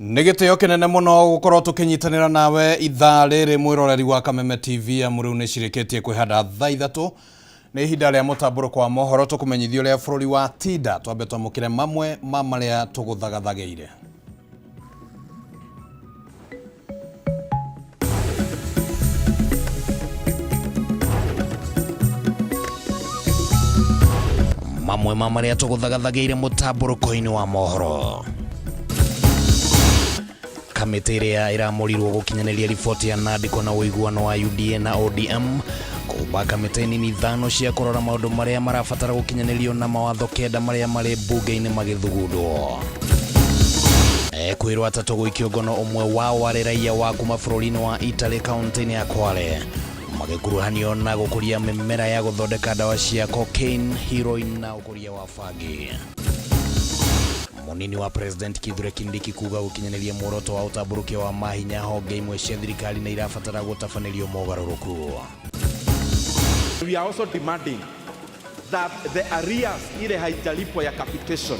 Nĩ gĩtĩo kĩnene mũno gũkorwo tũkĩnyitanĩra nawe ithaa rĩrĩ mwĩroreri wa Kameme TV, amu rĩu nĩ cirĩkĩtie kwĩhanda thaa 3. Nĩ ihinda rĩa mũtambũrũko wa mohoro tũkũmenyithia ũrĩa bũrũri wa tinda. Twambe twamũkĩre mamwe ma marĩa tũgũthagathagĩire. Mamwe ma marĩa tũgũthagathagĩire mũtambũrũko-inĩ wa mohoro: kamĩtĩ ĩrĩa ĩramũrirwo gũkinyanĩria riboti ya NADCO na ũiguano wa UDA na ODM kũmba kamĩtĩ nini 5 cia kũrora maũndũ marĩa marabatara gũkinyanĩrio na mawatho 9 marĩa marĩ mbunge-inĩ magĩthugundwo. Ekwĩrwo 3 gũikio ngono, ũmwe wao warĩ raiya wa kuma bũrũri-inĩ wa Italy kaunti-inĩ ya Kwale, magĩkuruhanio na gũkũria mĩmera ya gũthondeka ndawa cia cocaine, heroin na ũkũria wa bangi. Mũnini wa President Kithure Kindiki kuga gũkinyanĩria muoroto wa ũtambũrũkia wa mahinya honge imwe cia thirikari nĩ irabatara gũtabanĩrio mogarũrũku. We are also demanding that the arrears ile haijalipwa ya capitation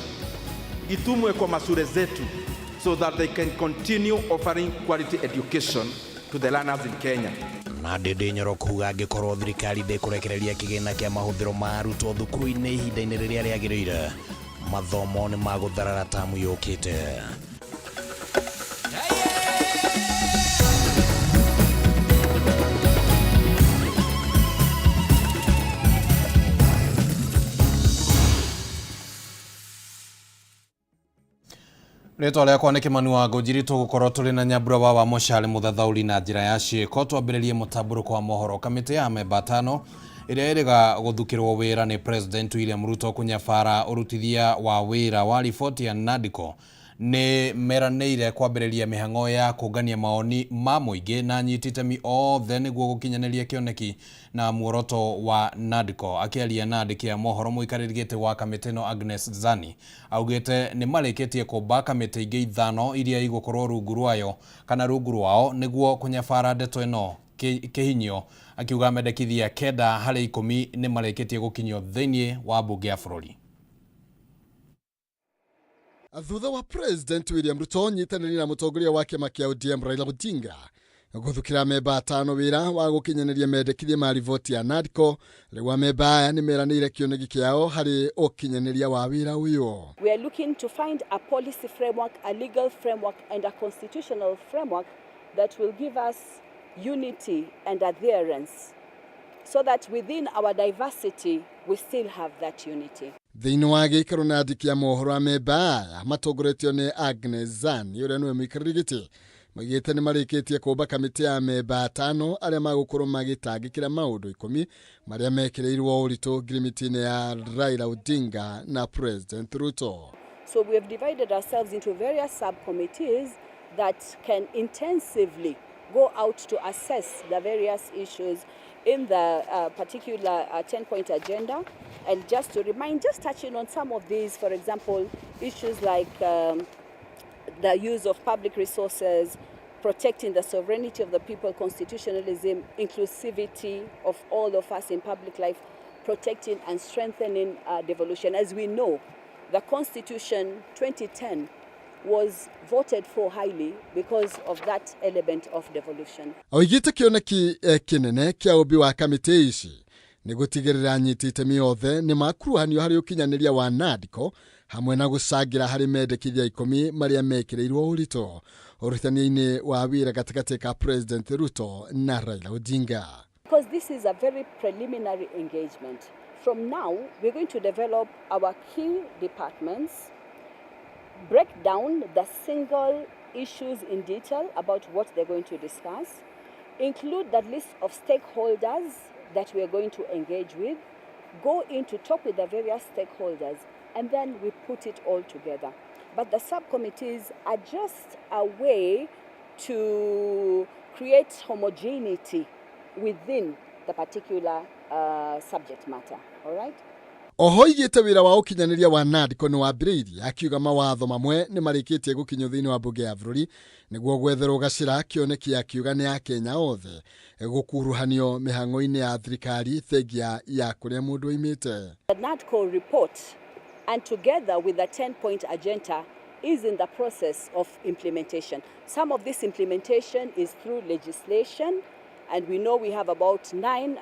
itumwe kwa mashule zetu so that they can continue offering quality education to the learners in Kenya. Na Ndindi Nyoro kuga angĩkorwo thirikari ndĩkũrekereria kĩgĩna kĩa mahũthĩro ma arutwo thukuru-inĩ ihinda-inĩ rĩrĩa rĩagĩrĩire, mathomo nĩ magũtharara tamu yũkĩte. Rĩtwa rĩakwa nĩ Kĩmani wa Ngũnjiri, tũgũkorwo tũrĩ na Nyambura wa Mũcari mũthathaũri na njĩra ya ciĩko. Twambĩrĩrie mũtambũrũko wa mohoro. Kamĩtĩ ya amemba 5 ĩrĩa ĩrĩga gũthukĩrwo wĩra nĩ President William Ruto kũnyabara ũrutithia wa wĩra wa riboti ya NADCO nĩ meranĩire kwambĩrĩria mĩhang'o ya kũngania maoni ma mũingĩ na anyiti itemi othe nĩguo gũkinyanĩria kĩoneki na muoroto wa NADCO. Akĩaria na andĩki a mohoro, mũikarĩri gĩtĩ wa kamĩtĩ ĩno Agnes Zani augĩte nĩ marĩkĩtie kũmba kamĩtĩ ingĩ 5 iria igũkorwo rungu rwayo kana rungu rwao nĩguo kũnyabara ndeto ĩno kĩhinyio, akiuga mendekithia 9 harĩ 10 nĩ marĩkĩtie gũkinyio thĩinĩ wa mbunge ya bũrũri. Thutha wa President William Ruto nyitanĩri na mũtongoria wa kĩama kĩa ODM Raila Odinga gũthukĩra amemba 5 wĩra wa gũkinyanĩria mendekithia ma riboti ya NADCO, rĩu amemba aya nĩ meranĩire kĩoneki kĩao harĩ ũkinyanĩria wa wĩra ũyũ. We are looking to find a policy framework, a legal framework and a constitutional framework that will give us unity and adherence so that within our diversity we still have that unity. Thĩinĩ wa gĩikaro na andĩki a mohoro amemba aya matongoretio nĩ Agnes Zani ũrĩa nĩwe mũikarĩri gĩtĩ maugĩte nĩ marĩkĩtie kũmba kamĩtĩ ya amemba 5 arĩa magũkorwo magĩtangĩkĩra maũndũ 10 marĩa mekĩrĩirwo ũritũ ngirimiti-inĩ ya Raila Odinga na President Ruto. So we have divided ourselves into various subcommittees that can intensively go out to assess the various issues in the particular 10-point agenda. And just to remind, just touching on some of these, for example, issues like the use of public resources, protecting the sovereignty of the people, constitutionalism, inclusivity of all of us in public life, protecting and strengthening devolution. As we know, the Constitution 2010 was voted for highly because of that element of devolution. Oigĩte kĩoneki kĩnene kĩa ũmbi wa kamĩtĩ ici nĩ gũtigĩrĩra anyiti itemi othe nĩ makuruhanio harĩ ũkinyanĩria wa NADCO hamwe na gũcangĩra harĩ mendekithia 10 marĩa mekĩrĩirwo ũritũ ũrutania-inĩ wa wĩra gatagatĩ ka President Ruto na Raila Odinga. Because this is a very preliminary engagement. From now, we're going to develop our key departments, break down the single issues in detail about what they're going to discuss, include that list of stakeholders that we are going to engage with, go in to talk with the various stakeholders, and then we put it all together. But the subcommittees are just a way to create homogeneity within the particular subject matter, all right? Oho igĩte wĩra wa ũkinyanĩria wa NADCO nĩ wambĩrĩirie, akiuga mawatho mamwe nĩ marĩkĩtie gũkinyio thĩinĩ wa mbunge ya bũrũri nĩguo gwetherwo gacĩra. Kĩoneki akiuga nĩ Akenya othe gũkuruhanio mĩhang'o-inĩ ya thirikari thengia ya kũrĩa mũndũ oimĩte. The NADCO report and together with the 10-point agenda is in the process of implementation. Some of this implementation is through legislation, and we know we have about 9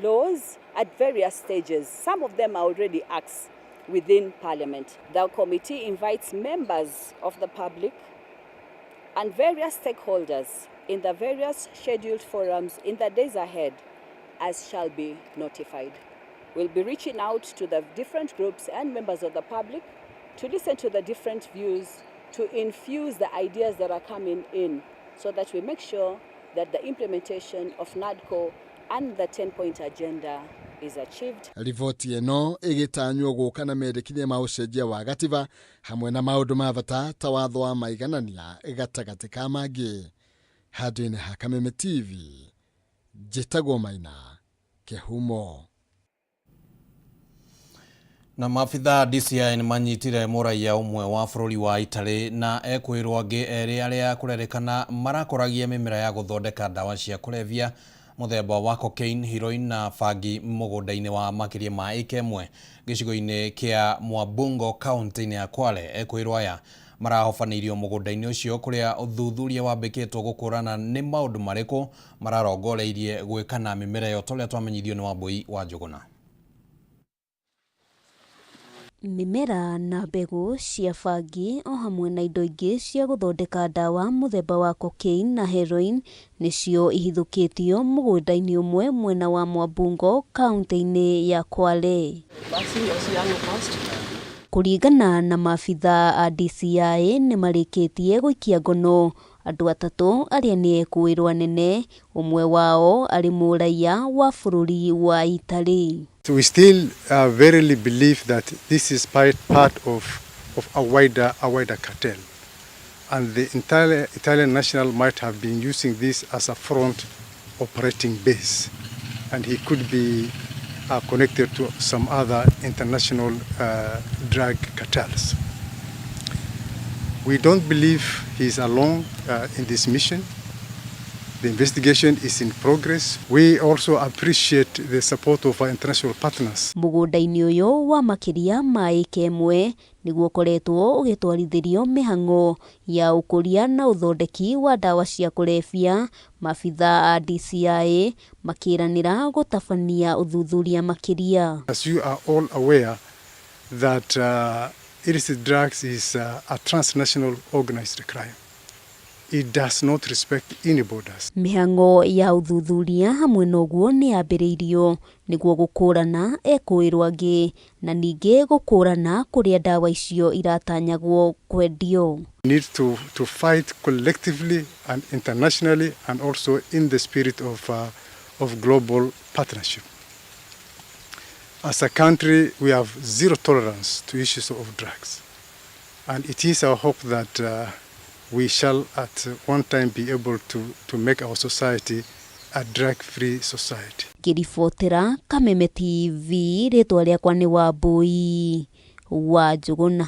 laws at various stages. Some of them are already acts within Parliament. The committee invites members of the public and various stakeholders in the various scheduled forums in the days ahead, as shall be notified. We'll be reaching out to the different groups and members of the public to listen to the different views, to infuse the ideas that are coming in, so that we make sure that the implementation of NADCO and the 10-point agenda is achieved. Riboti ĩno ĩgĩtanywo gũka na mendekithia ma ũcenjia wa gatiba hamwe na maũndũ ma bata ta watho wa maiganania gatagatĩ ka mangĩ. Handũ-inĩ ha Kameme TV, njĩtagwo Maina Kĩhumo. Na maabitha DCI nĩmanyitire mũraiya ũmwe wa bũrũri wa Italy na ekwĩrwo angĩ erĩ arĩa kũrerĩkana marakũragia mĩmera ya gũthondeka ndawa cia kũrebia mũthemba wa cocaine, heroin na bangi mũgũnda-inĩ wa makĩria ma ĩka ĩmwe gĩcigo-inĩ kĩa Mwabungo kaunti-inĩ ya Kwale. Ekwĩrwo aya marahobanĩirio mũgũnda-inĩ ũcio kũrĩa ũthuthuria wambĩkĩtwo gũkũrana nĩ maũndũ marĩkũ mararongoreirie gwĩka na mĩmera ĩyo ta ũrĩa twamenyithio nĩ Wambui wa Njũgũna. Mĩmera na mbegũ cia bangi o hamwe na indo ingĩ cia gũthondeka ndawa mũthemba wa cocaine na heroin nĩcio ihithũkĩtio mũgũnda-inĩ ũmwe mwena wa Mwabungo kaunti-inĩ ya Kwale. Kũringana na maabitha a DCI nĩmarĩkĩtie gũikia ngono andũ atatũ arĩa nĩ ekũĩrwo anene, ũmwe wao arĩ mũraiya wa bũrũri wa Italy. So we still verily believe that this is part of a wider cartel, and the entire Italian national might have been using this as a front operating base, and he could be connected to some other international drug cartels. We don't believe he's alone in this mission. The investigation is in progress. We also appreciate the support of our international partners. Mũgũnda-inĩ ũyũ wa makĩria ma ĩka ĩmwe nĩguo ũkoretwo ũgĩtwarithĩrio mĩhang'o ya ũkũria na ũthondeki wa ndawa cia kũrebia, maabitha a DCI makĩranĩra gũtabania ũthuthuria makĩria. As you are all aware that illicit drugs is a transnational organized crime. It does not respect any borders. Mĩhang'o ya ũthuthuria hamwe na ũguo nĩ yambĩrĩirio nĩguo gũkũrana ekũĩrwo angĩ na ningĩ gũkũrana kũrĩa ndawa icio iratanyagwo kwendio. We need to fight collectively and internationally and also in the spirit of global partnership. As a country, we have zero tolerance to issues of drugs. And it is our hope that we shall at one time be able to make our society a drug-free society. Ngĩribotera Kameme TV, rĩtwa rĩakwa nĩ Wambui wa Njũgũna.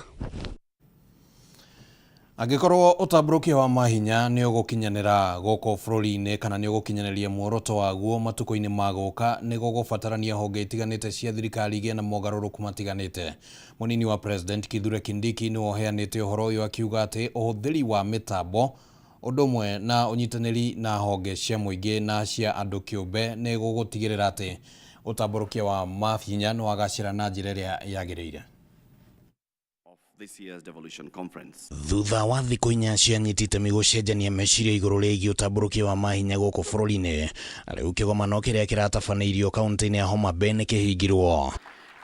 Angĩkorwo ũtambũrũkia wa mahinya nĩ ũgũkinyanĩra gũkũ bũrũri-inĩ kana nĩ ũgũkinyanĩria muoroto waguo matukũ-inĩ ma gũka, nĩ gũgũbatarania honge itiganĩte cia thirikari igĩe na mogarũrũku matiganĩte. Mũnini wa President Kithure Kindiki nĩwe ũheanĩte ũhoro ũyũ akiuga atĩ ũhũthĩri wa mĩtambo ũndũ ũmwe na ũnyitanĩri na honge cia mũingĩ na cia andũ kĩũmbe nĩ gũgũtigĩrĩra atĩ ũtambũrũkia wa mahinya nĩ wagacĩra na njĩra ĩrĩa yagĩrĩire. This year's devolution conference. Thutha wa thikũ inya cia nyiti itemi gũcenjania meciria igũrũ rĩgiĩ ũtambũrũkia wa mahinya gũkũ bũrũri-inĩ, rĩu kĩgomano kĩrĩa kĩratabanĩirio kaunti-inĩ ya Homa Bay nĩ kĩhingirwo.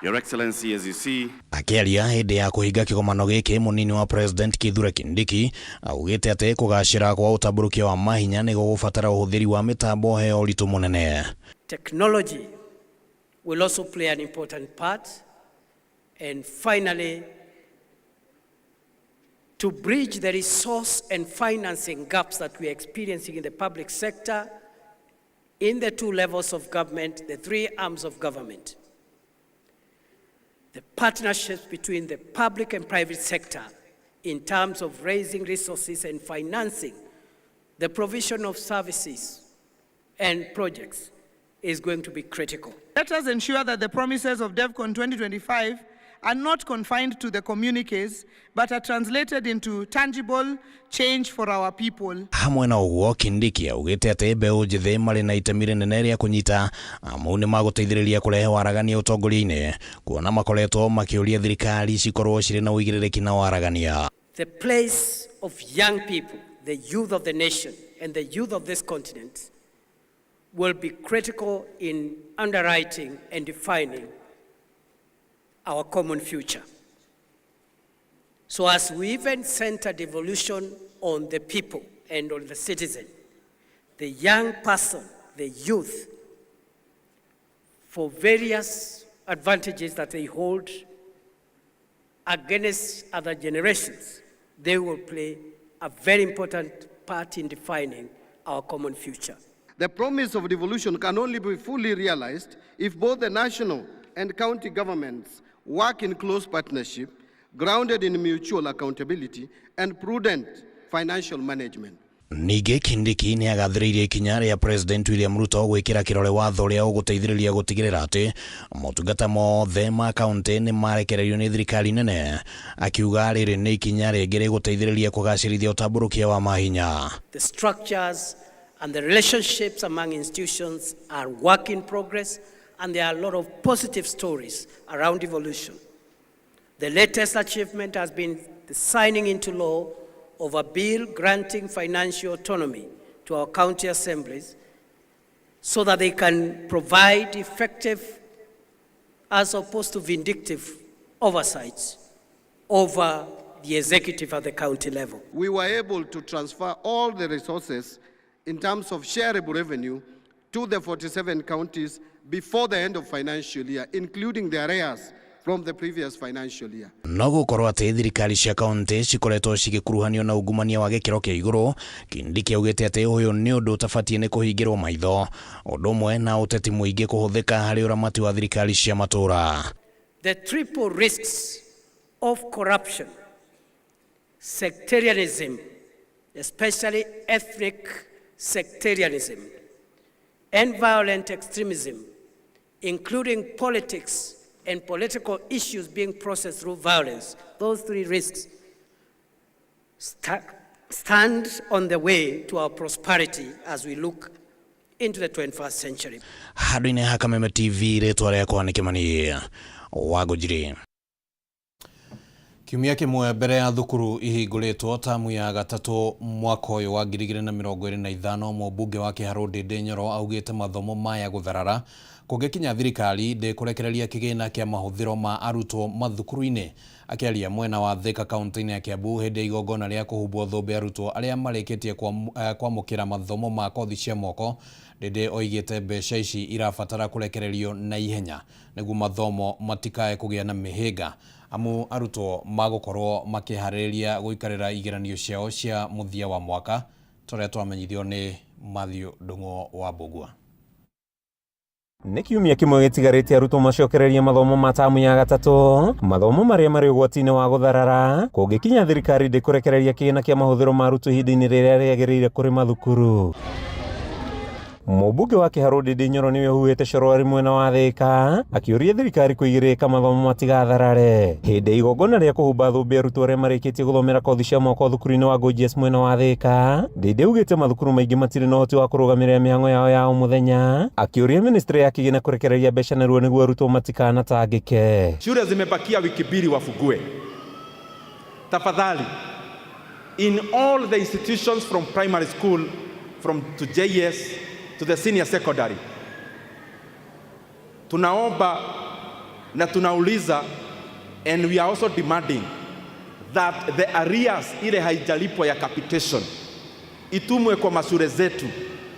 Your Excellency, as you see, Akĩaria hĩndĩ ya kũhinga kĩgomano gĩkĩ, mũnini wa President Kithure Kindiki augĩte atĩ kũgacĩra kwa ũtambũrũkia wa mahinya nĩ gũgũbatara ũhũthĩri wa mĩtambo heo ũritũ mũnene. Technology will also play an important part. And finally, to bridge the resource and financing gaps that we are experiencing in the public sector, in the two levels of government, the three arms of government. The partnerships between the public and private sector in terms of raising resources and financing the provision of services and projects is going to be critical. Let us ensure that the promises of DevCon 2025 are not confined to the communiques, but are translated into tangible change for our people. Hamwe na ũguo Kindiki augĩte atĩ mbeũ njĩthĩ marĩ na itemi rĩnene rĩa kũnyita amu nĩ magũteithĩrĩria kũrehe waragania ũtongoria-inĩ kuona makoretwo makĩũria thirikari cikorwo cirĩ na ũigĩrĩrĩki na waragania. The place of young people, the youth of the nation and the youth of this continent will be critical in underwriting and defining our common future. So as we even center devolution on the people and on the citizen, the young person, the youth, for various advantages that they hold against other generations, they will play a very important part in defining our common future. The promise of devolution can only be fully realized if both the national and county governments work in close partnership, grounded in mutual accountability and prudent financial management. Ningĩ Kindiki nĩ agathĩrĩirie ikinya rĩa President William Ruto gwĩkĩra kĩrore watho ũrĩa ũgũteithĩrĩria gũtigĩrĩra atĩ motungata mothe ma kaunti nĩ marekererio nĩ thirikari nene, akiuga rĩrĩ nĩ ikinya rĩngĩ rĩgũteithĩrĩria kũgacĩrithia ũtambũrũkia wa mahinya. The structures and the relationships among institutions are work in progress, and there are a lot of positive stories around devolution. The latest achievement has been the signing into law of a bill granting financial autonomy to our county assemblies so that they can provide effective, as opposed to vindictive, oversight over the executive at the county level. We were able to transfer all the resources in terms of shareable revenue to the 47 counties before the end of financial year, including the arrears from the previous financial year. No gũkorwo atĩ thirikari cia kaunti cikoretwo cigĩkuruhanio na ungumania wa gĩkĩro kĩa igũrũ, Kindiki augĩte atĩ ũyũ nĩ ũndũ ũtabatiĩ nĩ kũhingĩrwo maitho, ũndũ ũmwe na ũteti mũingĩ kũhũthĩka harĩ ũramati wa thirikari cia matũũra. The triple risks of corruption, sectarianism, especially ethnic sectarianism, and violent extremism, including politics and political issues being processed through violence, those three risks stand on the way to our prosperity as we look into the 21st century. Handũ-inĩ ha Kameme TV, rĩtwa rĩakwa nĩ Kĩmani wa Ngũnjiri. Kiumia kĩmwe mbere ya thukuru ihingũrĩtwo tamu ya gatatũ mwaka ũyũ wa 2025, mũmbunge wa Kĩharũ Ndĩndĩ Nyoro augĩte mathomo maya gũtharara kũngĩkinya thirikari ndĩkũrekereria kĩgĩna kĩa mahũthĩro ma arutwo mathukuru-inĩ. Akĩaria mwena wa Thika kaunti-inĩ ya Kiambu hĩndĩ ya igongona rĩa kũhumbwo thũmbĩ arutwo arĩa marĩkĩtie kwamũkĩra mathomo ma kothi cia moko, Ndĩndĩ oigĩte mbeca ici irabatara kũrekererio na ihenya nĩguo mathomo matikae kũgĩa na mĩhĩnga, amu arutwo magũkorwo makĩharĩrĩria gũikarĩra igeranio ciao cia mũthia wa mwaka tũrĩa twamenyithio nĩ Matthew Ndung'o wa Mbũgua. Nĩ kiumia kĩmwe gĩtigarĩte arutwo macokererie mathomo ma tamu ya gatatũ, mathomo marĩa marĩ ũgwati-inĩ wa gũtharara kũngĩkinya thirikari ndĩkũrekereria kĩgĩna kĩa mahũthĩro ma arutwo ihinda-inĩ rĩrĩa rĩagĩrĩire kũrĩ mathukuru. Mũmbunge wa Kĩharũ Ndĩndĩ Nyoro nĩwe ũhuhĩte coro arĩ mwena wa Thika akĩũria thirikari kũigĩrĩrĩka mathomo matigatharare. Hĩndĩ ya igongona rĩa kũhumba thũmbĩ arutwo arĩa marĩkĩtie gũthomera kothi cia moko thukuru-inĩ wa Gorgeous mwena wa Thika, Ndĩndĩ augĩte mathukuru maingĩ matirĩ na ũhoti wa kũrũgamĩrĩra mĩhang'o yao ya o mũthenya, akĩũria ministry ya kĩgĩna kũrekereria mbeca narua nĩguo arutwo matikanatangĩke. Shule zimebakia wiki mbili wafungue. Tafadhali, in all the institutions from primary school from to JS to the senior secondary, tunaomba na tunauliza, and we are also demanding that the arrears ile haijalipwa ya capitation itumwe kwa mashule zetu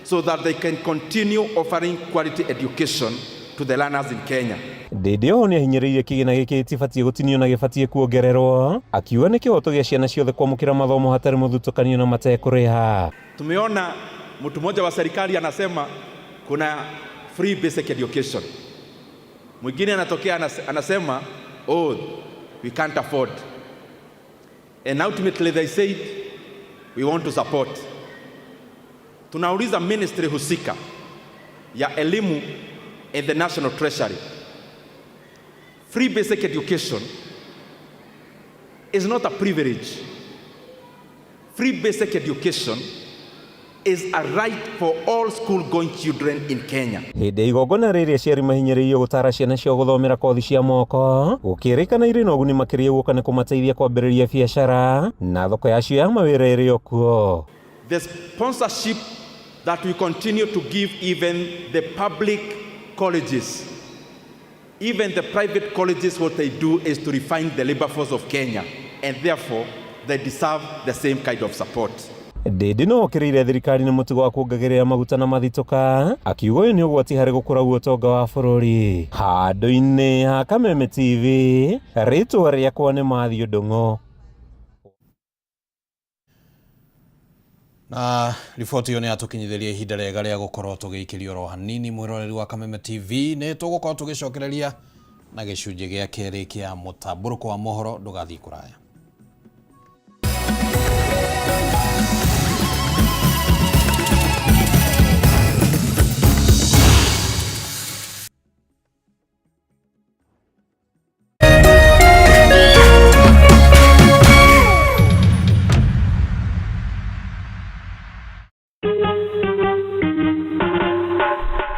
so that they can continue offering quality education to the learners in Kenya. Ndĩndĩ oho nĩahinyĩrĩirie kĩgĩna gĩkĩ gĩtibatiĩ gũtinio na gĩbatiĩ kuongererwo, akiuga nĩ kĩhoto gĩa ciana ciothe kwamũkĩra mathomo hatarĩ mũthutũkanio na matekũrĩha. Tumeona mtu mmoja wa serikali anasema kuna free basic education, mwingine anatokea anasema oh, we can't afford, and ultimately they said we want to support. Tunauliza ministry husika ya elimu and the National Treasury, Free basic education is not a privilege. Free basic education is a right for all school-going children in Kenya. Hĩndĩ ya igongona rĩrĩ aciari mahinyĩrĩirio gũtara ciana ciao gũthomera kothi cia moko gũkĩrĩkana irĩ na ũguni makĩria guoka nĩ kũmateithia kwambĩrĩria biacara na thoko yacio ya mawĩra ĩrĩ o kuo. The sponsorship that we continue to give even the public colleges, even the private colleges, what they do is to refine the labor force of Kenya, and therefore they deserve the same kind of support. Ndindi no okĩrĩire thirikari nĩ mũtugo wa kuongagĩrĩra maguta na mathitũka akiuga ũyũ nĩ ũgwati harĩ gũkũra gwa ũtonga wa bũrũri. Handũ-inĩ ha Kameme TV, rĩtwa rĩakwa nĩ Matthew Ndung'u. Na riboti ĩyo nĩ yatũkinyithĩria ihinda rĩega rĩa gũkorwo tũgĩikĩrio oro hanini. Mwĩroreri wa Kameme TV, nĩ tũgũkorwo tũgĩcokereria na gĩcunjĩ gĩa kerĩ kĩa mũtambũrũko wa mohoro. Ndũgathiĩ kũraya.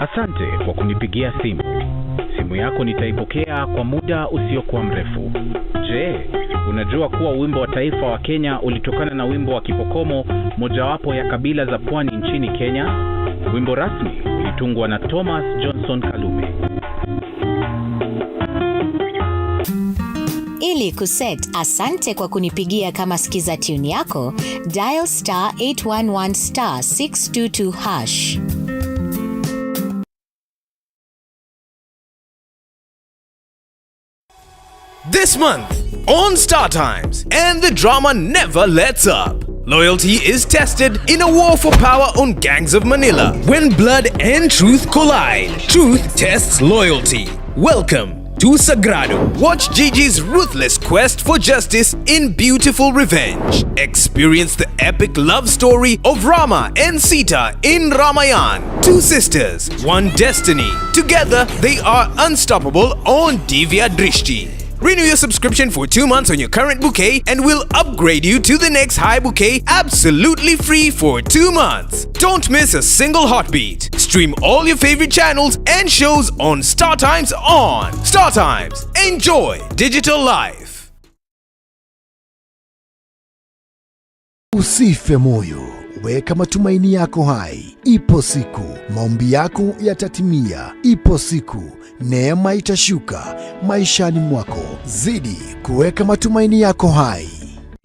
Asante kwa kunipigia simu. Simu yako nitaipokea kwa muda usiokuwa mrefu. Je, unajua kuwa wimbo wa taifa wa Kenya ulitokana na wimbo wa Kipokomo, mojawapo ya kabila za pwani nchini Kenya? Wimbo rasmi ulitungwa na Thomas Johnson Kalume. Ili kuset asante kwa kunipigia kama skiza tune yako, dial star 811 star 622 hash. This month on Star Times, and the drama never lets up. Loyalty is tested in a war for power on Gangs of Manila. When blood and truth collide, truth tests loyalty. Welcome to Sagrado. Watch Gigi's ruthless quest for justice in Beautiful Revenge. Experience the epic love story of Rama and Sita in Ramayan. Two sisters, one destiny. Together, they are unstoppable on Divya Drishti. Renew your subscription for 2 months on your current bouquet and we'll upgrade you to the next high bouquet absolutely free for 2 months. Don't miss a single heartbeat. Stream all your favorite channels and shows on Star Times On. Star Times. Enjoy digital life. Usife moyo, weka matumaini yako hai. Ipo siku maombi yako yatatimia. Ipo siku neema itashuka maishani mwako. Zidi kuweka matumaini yako hai.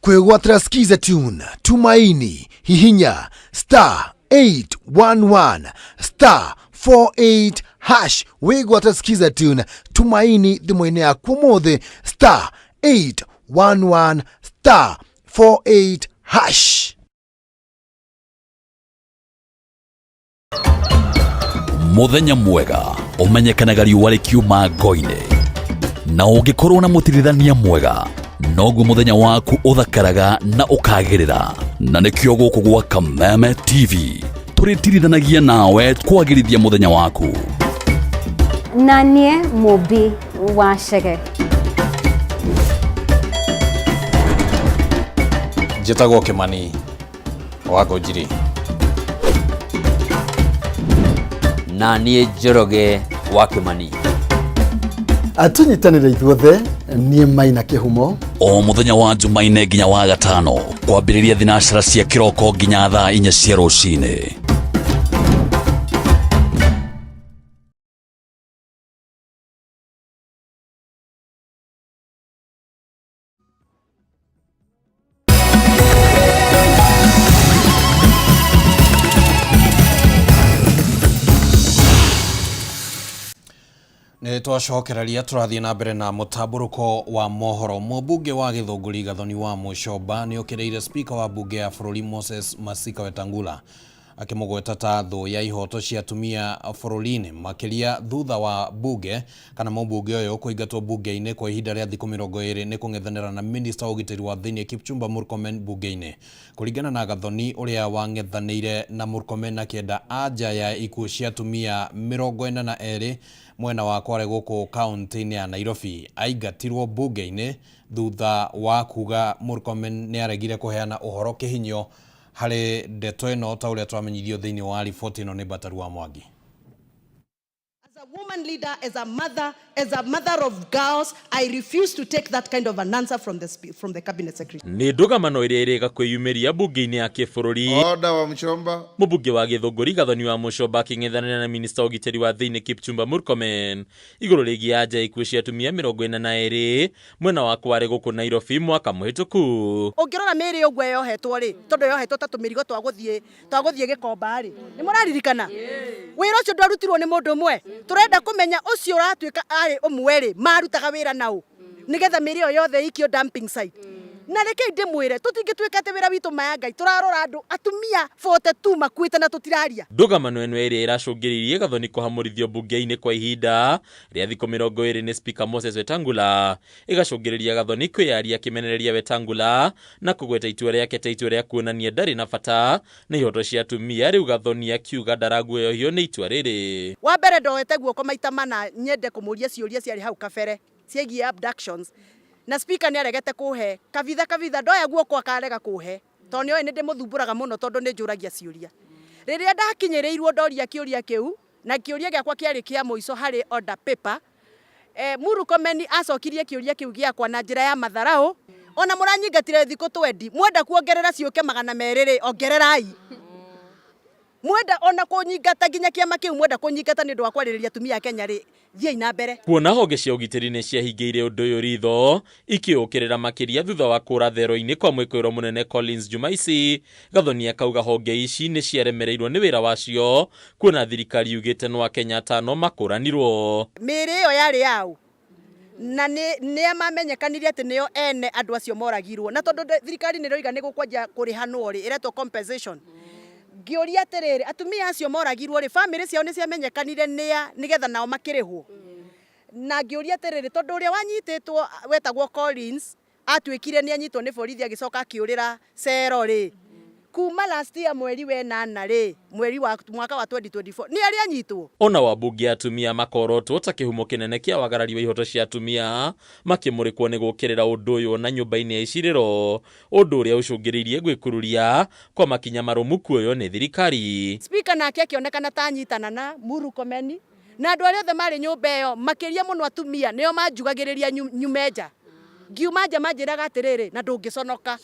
Kwegwatira Skiza Tune Tumaini, hihinya star 811 star 48 hash. Wigwatira Skiza Tune Tumaini thimũ-inĩ yaku ũmũthĩ, star 811 star 48 hash. Muthenya mwega umenyekanaga riũa rĩkiuma ngo-inĩ, na ũngĩkorwo na mũtirithania mwega noguo mũthenya waku ũthakaraga na ũkagĩrĩra. Na nĩkĩo gũkũ gwa Kameme TV tũrĩtirithanagia nawe kwagĩrithia mũthenya waku. Na niĩ Mũmbi wa Chege. Njĩtagwo Kĩmani wa Ngũnjiri. Na niĩ Njoroge wa Kĩmani. Tũnyitanĩre ithuothe, niĩ Maina Kĩhumo. O mũthenya wa Jumaine nginya wa gatano kwambĩrĩria thinacara cia kĩroko nginya thaa 4 cia rũcinĩ. Nĩ twacokereria tũrathiĩ na mbere na mũtambũrũko wa mohoro. Mũmbunge wa Gĩthũngũri Gathoni wa Mũcomba nĩ okĩrĩire spika wa mbunge ya bũrũri Moses Masika Wetangula Akĩmũgweta ta thũ ya ihoto cia atumia bũrũri-inĩ, makĩria thutha wa bunge kana mũmbunge ũyũ kũingatwo bunge-inĩ kwa ihinda rĩa thikũ 20 nĩ kũng'ethanĩra na minista wa ũgitĩri wa thĩinĩ Kipchumba Murkomen bunge-inĩ. Kũringana na Gathoni, ũrĩa wang'ethanĩire na Murkomen akĩenda anja ya ikuũ cia atumia 42 mwena wa Kware gũkũ kaunti-inĩ ya Nairobi, aingatirwo bunge-inĩ thutha wa kuga Murkomen nĩ aregire kũheana ũhoro kĩhinyio harĩ ndeto ĩno, ta ũrĩa twamenyithio thĩinĩ wa riboti ĩno nĩ Bataru wa Mwangi. As a woman leader, as a mother of girls, I refuse to take that kind of an answer from the cabinet secretary. Nĩ ndũgamano ĩrĩa ĩrĩga kwĩyumĩria bunge-inĩ ya kĩbũrũri. Order wa Muchomba. Mũmbunge wa Gĩthũngũri Gathoni wa Mũcomba akĩng'ethanĩra na minista wa ũgitĩri wa thĩinĩ Kipchumba Murkomen igũrũ rĩgiĩ anja ya ikuũ cia atumia 42 mwena wa Kware gũkũ Nairobi mwaka mũhĩtũku. Ũngĩrora mĩĩrĩ ũguo yohetwo rĩ, tondũ yohetwo ta tũmĩrigo twa gũthiĩ Gĩkomba rĩ, nĩ mũraririkana wĩra ũcio ndwarutirwo nĩ mũndũ ũmwe. Tũrenda kũmenya ũcio ũratuĩka arĩ ũmwe rĩ, marutaga wĩra naũ nĩgetha mĩĩrĩ ĩyo yothe ĩikio dumping site. Na rekei ndĩmwĩre, tũtingĩtuĩka atĩ wĩra witũ maya Ngai tũrarora andũ atumia 42 makuĩte na tũtiraria. Ndũgamano ĩno ĩrĩa ĩracũngĩrĩirie Gathoni kũhamũrithio bunge-inĩ kwa ihinda rĩa thikũ 20 nĩ Speaker Moses Wetangula, ĩgacũngĩrĩria Gathoni kwĩyaria akĩmenereria Wetangula na kũgweta itua rĩake ta itua rĩa kuonania ndarĩ na bata na ihoto cia atumia. Rĩu Gathoni akiuga ndaraguoyohio nĩ itua rĩrĩ. Wa mbere, ndoete guoko maita mana nyende kũmũria ciũria ciarĩ hau kabere ciĩgiĩ abductions, na speaker nĩ aregete kũhe kabitha kabitha. Ndoya guoko akarega kũhe tondũ nĩoĩ nĩ ndĩmũthumbũraga mũno, tondũ nĩ njũragia ciũria. Rĩrĩa ndakinyĩrĩirwo ndoria kĩũria kĩu, na kĩũria gĩakwa kĩarĩ kĩa mũico harĩ order paper, Murkomen acokirie kĩũria kĩu gĩakwa na njĩra ya matharau. Ona mũranyingatire thikũ 20, mwenda kuongerera ciũke 200 rĩ, ongererai. Mwenda ona kũnyingata nginya kĩama kĩu, mwenda kũnyingata nĩ ũndũ wa kwarĩrĩria atumia a Kenya rĩ, thiĩi na mbere. Kuona honge cia ũgitĩri nĩ ciahingĩire ũndũ ũyũ ritho ikĩũkĩrĩra, makĩria thutha wa kũra thero-inĩ kwa mwĩkũĩrwo mũnene Collins Jumaisi, Gathoni akauga honge ici nĩ ciaremereirwo nĩ wĩra wacio, kuona thirikari yugĩte no Akenya atano makũranirwo. Mĩĩrĩ ĩyo yarĩ yaũ, na nĩ nĩa mamenyekanire atĩ nĩo ene andũ acio moragirwo? Na tondũ thirikari nĩ ĩroiga nĩ gũkwanjia kũrĩhanwo rĩ, ĩretwo compensation, ngĩũria atĩrĩrĩ, atumia acio moragirwo rĩ, bamĩrĩ ciao nĩ ciamenyekanire nĩa, nĩgetha nao makĩrĩhwo? Na ngĩũria atĩrĩrĩ, tondũ ũrĩa wanyitĩtwo wetagwo Collins atuĩkire nĩ anyitwo nĩ borithi, agĩcoka akĩũrĩra cero rĩ, kuma last year mweri wa ĩnana rĩ, mweri wa mwaka wa 2024, nĩ arĩ anyitwo? Ona wambunge atumia makorotwo ta kĩhumo kĩnene kĩa wagarari wa ihoto cia atumia makĩmũrĩkwo nĩ gũkĩrĩra ũndũ ũyũ na nyũmba-inĩ ya icirĩro, ũndũ ũrĩa ũcũngĩrĩirie gwĩkururia kwa makinya marũmu kuoywo nĩ thirikari. Speaker nake akĩonekana ta anyitana na Murkomen na andũ arĩa othe marĩ nyũmba ĩyo, makĩria mũno atumia, nĩo manjugagĩrĩria nyume nja. Ngiuma nja manjĩraga atĩrĩrĩ, na ndũngĩconoka.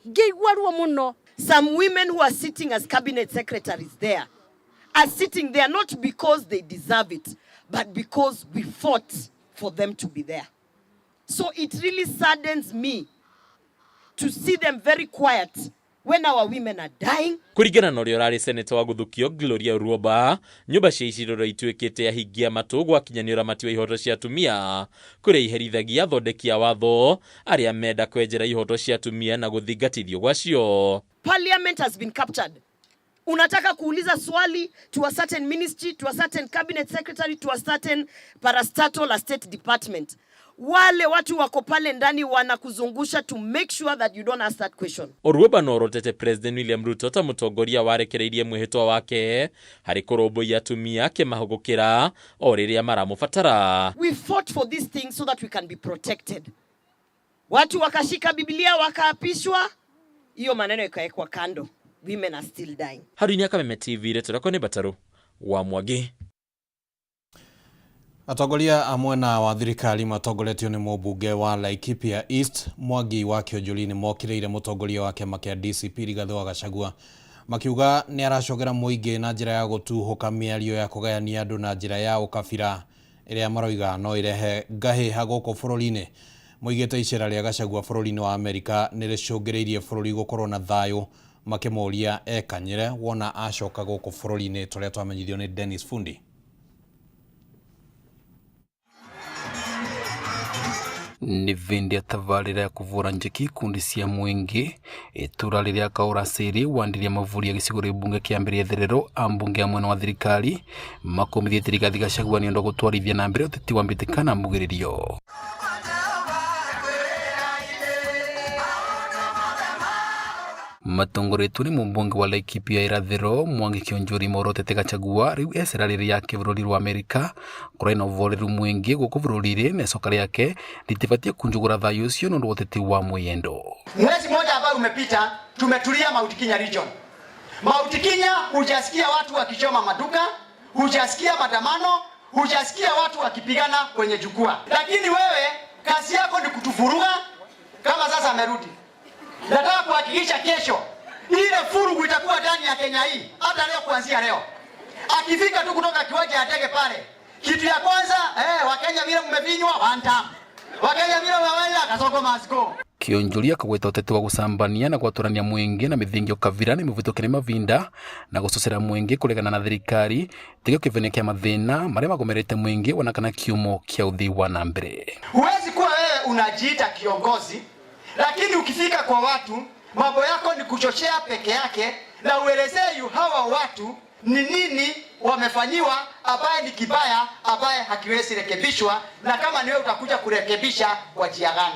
Ngĩigua ruo mũno. Some women who are sitting as cabinet secretaries there are sitting there not because they deserve it, but because we fought for them to be there. So it really saddens me to see them very quiet when our women are dying. Kũringana na ũrĩa ũrarĩ seneta wa gũthukio Gloria Orwoba, nyũmba cia icirĩro ituĩkĩte ahingia matũ gwakinya nĩ ũramati wa ihoto cia atumia, kũrĩa iherithagia athondeki a watho arĩa menda kwenjera ihoto cia atumia na gũthingatithio gwacio. Parliament has been captured. Unataka kuuliza swali to a certain ministry, to a certain cabinet secretary, to a certain parastatal, a state department. Wale watu wako pale ndani wanakuzungusha to make sure that you don't ask that question. Orwoba no orotete President William Ruto ta mũtongoria warekereirie mwĩhĩtwa wake harĩ kũrũmbũiya atumia, akĩmahũgũkĩra o rĩrĩa maramũbatara. We fought for these things so that we can be protected. Watu wakashika Biblia wakaapishwa, hiyo maneno ikawekwa kando. Women are still dying. Harũ-inĩ ya Kameme TV, rĩtwa rĩakwa nĩ Batarũ wa Mwangi. Atongoria a mwena wa thirikari matongoretio nĩ mũmbunge wa Laikipia East Mwangi wa Kĩonjũri nĩ mokĩrĩire mũtongoria wa kĩama kĩa DCP Rigathĩ wa Gachagua, makiuga nĩ aracogera mũingĩ na njĩra ya gũtuhũka mĩario ya kũgayania andũ na njĩra ya ũkabira, ĩrĩa maroiga no ĩrehe ngahĩha gũkũ bũrũri-inĩ. Moigĩte icera rĩa Gachagua bũrũri-inĩ wa Amerika nĩ rĩcũngĩrĩirie bũrũri gũkorwo na thayũ, makĩmũria ekanyĩre wona acoka gũkũ bũrũri-inĩ, tũrĩa twamenyithio nĩ Dennis Fundi. Nĩ vĩndĩ ya tabarĩra ya kũvũra njeki ikundi cia mwingi itura rĩrĩa Kaũracĩrĩ wandiria mavuri ya gĩcigo rĩbunge kĩa mbere itherero ambunge a mwena wa thirikari makomithĩtie Rigathi Gachagua nĩ ũndũ wa gũtwarithia na mbere ũteti wa mbĩtĩka na mbugĩrĩrio. Matongoretwo nĩ mũmbunge wa Laikipia irathĩro Mwangi Kiunjuri morotete Gachagua rĩu ecera rĩrĩ yake bũrũri wa Amerika kũrĩ na ũvoreru mwingi gũkũ bũrũri-inĩ na icoka rĩake rĩtibatiĩ kunjugũra thayũ ũcio nĩ ũndũ wa ũteti wa mwĩyendo. Mwezi mmoja ambao umepita, tumetulia Mount Kenya region. Mount Kenya hujasikia watu wakichoma maduka, hujasikia maandamano, hujasikia watu wakipigana kwenye jukwaa. Lakini wewe kazi yako ni kutuvuruga. Kama sasa amerudi, nataka kuhakikisha kesho ile furugu itakuwa ndani ya Kenya hii, hata leo, kuanzia leo akifika tu kutoka kiwanja ya ndege pale, kitu ya kwanza Wakenya vile mmevinywa one time, Wakenya vile waweza Kasongo must go. Kionjoria akagweta ũteti wa gũcambania na gwatũrania mwingi na mĩthingio kavira nĩ mĩvĩtũke nĩ mavinda na gũcocera mwingi kũregana na thirikari tikio kĩvenia kĩa mathĩna marĩa magomerete mwingi ona kana kiumo kĩa ũthii wa na mbere. Huwezi kuwa wewe unajiita kiongozi, lakini ukifika kwa watu mambo yako ni kuchochea peke yake, na uelezee yu hawa watu ni nini wamefanyiwa ambaye ni kibaya, ambaye hakiwezi rekebishwa, na kama ni wewe utakuja kurekebisha kwa njia gani?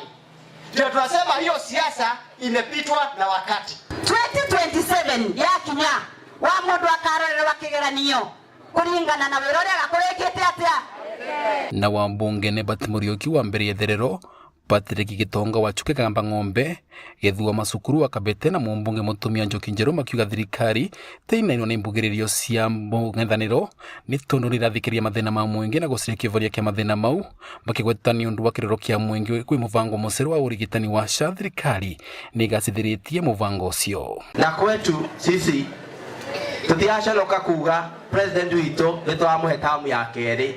Ndio tunasema hiyo siasa imepitwa na wakati. 2027 yakinya wa mundu akarorerwa kigeranio kuringana na wira uria agakorekete atia. Na wambunge Nebert Muriuki wa mbere itherero Patrick Gitonga wa Chuke Kagamba Ng'ombe Gĩthua Macukuru wa Kabete na mũmbunge mũtumia Njoki Njerũ makiuga thirikari tĩinainwo nĩ mbugĩrĩrio cia mũng'ethanĩro nĩ tondũ nĩirathikĩrĩria mathĩna ma mũingĩ na gũcaria kĩvoria kĩa mathĩna mau, makĩgweta nĩ ũndũ wa kĩrĩro kĩa mũingĩ kwĩ mũbango mũcerũ wa ũrigitani wa SHA thirikari nĩ ĩgacĩthĩrĩtie mũbango ũcio. Na kwetu sisi tutiaconoka kuga president witũ nĩ tũramũhe tamu ya kerĩ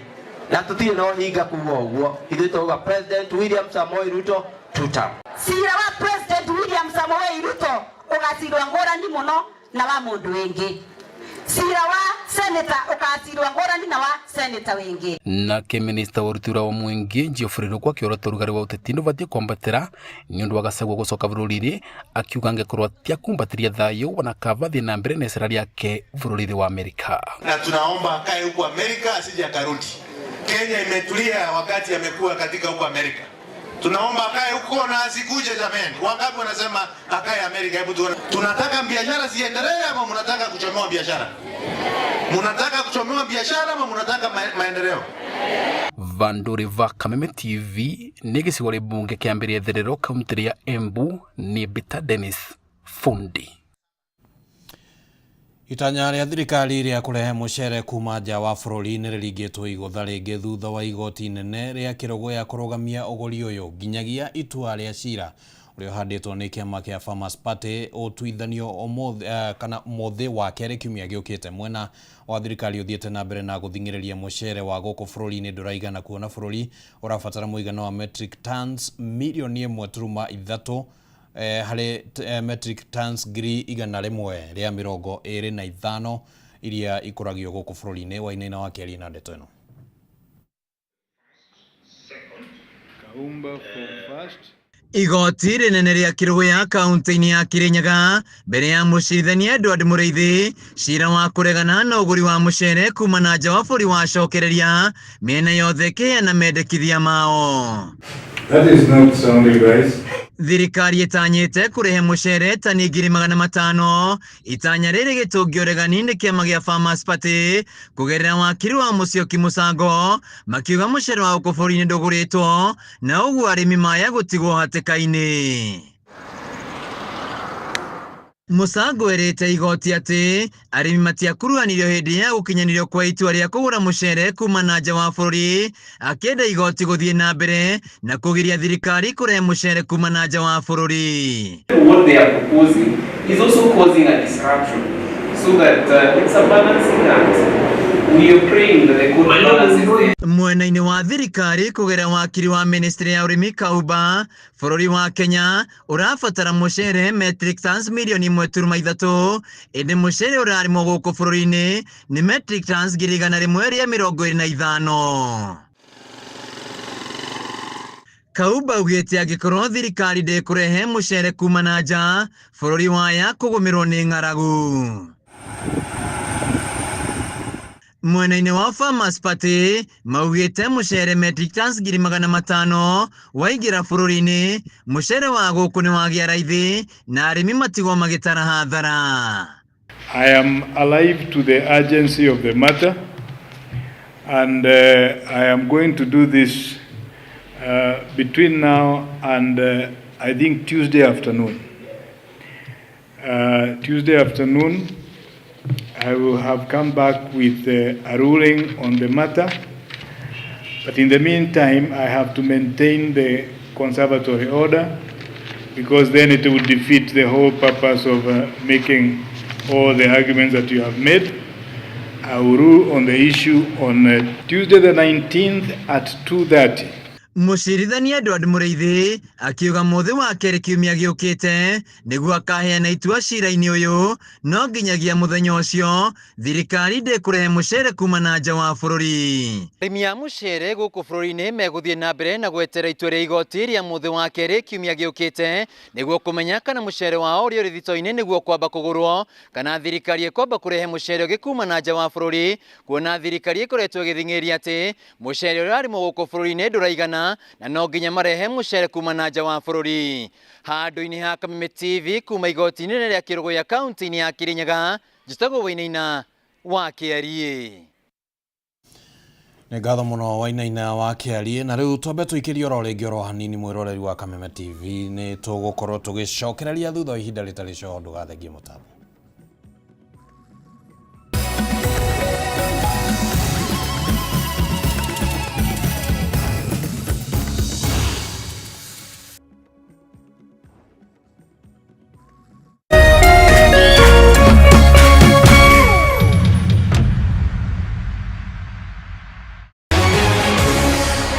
na tutirĩ na ũhinga kuga ũguo, ithuĩ tũrauga President William Samoei Ruto two term. Cira wa President William Samoei Ruto ũgacirwo ngũrani mũno na wa mũndũ wĩngĩ. Cira wa senator ũgacirwo ngũrani na wa senator wĩngĩ. Nake minista wa ũruti wa mwingi Geoffrey Ruku akĩorota ũrugarĩ wa ũteti ndũbatiĩ kwambatĩra nĩ ũndũ wa Gachagua gũcoka bũrũri-inĩ, akiuga angĩkorwo atiakumbatĩria thayũ ona kaba athiĩ na mbere na icera rĩake bũrũri-inĩ wa Amerika. Na tunaomba akae huko Amerika asije akarudi. Kenya imetulia wakati amekuwa katika huko Amerika. Tunaomba akae huko na asikuje jameni. Wangapi wanasema akae Amerika? Hebu tuone. Tunataka biashara ziendelee ama mnataka kuchomewa biashara? Mnataka kuchomewa biashara ama mnataka maendeleo? Vanduri va Kameme TV nĩ gĩcigo rĩbunge kĩa mbere itherero kaunti ya Embu nĩ Bita Dennis Fundi. Itanya rĩa thirikari rĩa kũrehe mũcere kuma nja wa bũrũri nĩ rĩringĩtwo igũtha rĩngĩ thutha wa igoti inene rĩa Kĩrũgũya kũrũgamia ũgũri ũyũ nginyagia itua rĩa cira ũrĩa ũhandĩtwo nĩ kĩama kĩa Farmers Party ũtuithanio ũmũthĩ kana mũthĩ wa kerĩ kiumia gĩũkĩte. Mwena wa thirikari ũthiĩte na mbere na gũthing'ĩrĩria mũcere wa gũkũ bũrũri-inĩ ndũraigana kuona bũrũri ũrabatara mũigana wa metric tons mirioni 1.3 harĩ metric tons 125,000 iria ikũragio gũkũ bũrũri-inĩ. Wainaina wa kĩaria na ndeto ĩno. Igoti rĩnene rĩa Kĩrũgũya kaunti-inĩ ya Kirinyaga mbere ya mũcirithania Edward Mũrĩithi cira wa kũregana na ũgũri wa mũcere kuma na nja wa bũrũri wacokereria mĩena yothe ĩkĩheana mendekithia mao. That is not sound advice. Thirikari ĩtanyĩte kũrehe mũcere tani 500,000 itanya rĩrĩ gĩtũngio ũregani nĩ kĩama gĩa Farmers Party kũgerera wakiri wa Musyoki Mũcango makiuga mũcere wa gũkũ bũrũri-inĩ ndũgũrĩtwo na ũguo arĩmi maya gũtigwo hatĩka-inĩ. Mũcango erĩte igoti atĩ arĩmi matiakuruhanirio hĩndĩ ya gũkinyanĩrio kwa itua rĩa kũgũra mũcere kuma na nja wa bũrũri, akĩenda igoti gũthiĩ na mbere na kũgiria thirikari kũrehe mũcere kuma na nja wa bũrũri. What they are proposing is also causing a disruption, so that it's a balancing act. We are praying that the court balances the Mwena-inĩ wa thirikari kũgerera wakiri wa ministry ya ũrĩmi Kauba, bũrũri wa Kenya ũrabatara mũcere metric tons mirioni 1.3, ĩndĩ mũcere ũrarĩmwo gũkũ bũrũri-inĩ nĩ metric tons 125,000. Makau augĩte angĩkorwo thirikari ndĩkũrehe mũcere kuma na nja, bũrũri waya kũgũmĩrwo nĩ ng'aragu. Mwena-inĩ wa Farmers Party maugĩte mũcere metric tons 500,000 waingĩra bũrũri-inĩ, mũcere wa gũkũ nĩ wagĩa raithi na arĩmi matigwo magĩtara hathara. I am alive to the urgency of the matter, and I am going to do this between now and I think Tuesday afternoon. Tuesday afternoon, I will have come back with a ruling on the matter. But in the meantime, I have to maintain the conservatory order, because then it would defeat the whole purpose of making all the arguments that you have made. I will rule on the issue on Tuesday the 19th at 2:30. Mũcirithania Edward Mũrĩithi akiuga mũthĩ wa kerĩ kiumia gĩũkĩte nĩguo akaheana itua cira-inĩ ũyũ, no nginyagia mũthenya ũcio thirikari ndĩkũrehe mũcere kuma na nja wa bũrũri. Arĩmi a mũcere gũkũ bũrũri-inĩ megũthiĩ na mbere na gwetera itua rĩa igoti rĩa mũthĩ wa kerĩ kiumia gĩũkĩte nĩguo kũmenya kana mũcere wao ũrĩa ũrĩ thito-inĩ nĩguo kwamba kũgũrwo kana thirikari ĩkwamba kũrehe mũcere ũngĩ kuma na nja wa bũrũri, kuona thirikari ĩkoretwo ĩgĩthing'ĩrĩria atĩ mũcere ũrĩa ũrarĩmwo gũkũ bũrũri-inĩ ndũraigana na no nginya marehe mũcere kuma na nja wa bũrũri. Handũ-inĩ ha Kameme TV kuma igoti-inĩ rĩa Kĩrũgũya kaunti-inĩ ya Kirinyaga, njĩtagwo Wainaina wa Kĩariĩ. Nĩ ngatho mũno Wainaina wa Kĩariĩ. Na rĩu twambe tũikĩrie oro rĩngĩ oro hanini mwĩroreri wa Kameme TV, nĩ tũgũkorwo tũgĩcokereria thutha wa ihinda rĩtarĩ coho, ndũgathengie mũtambo.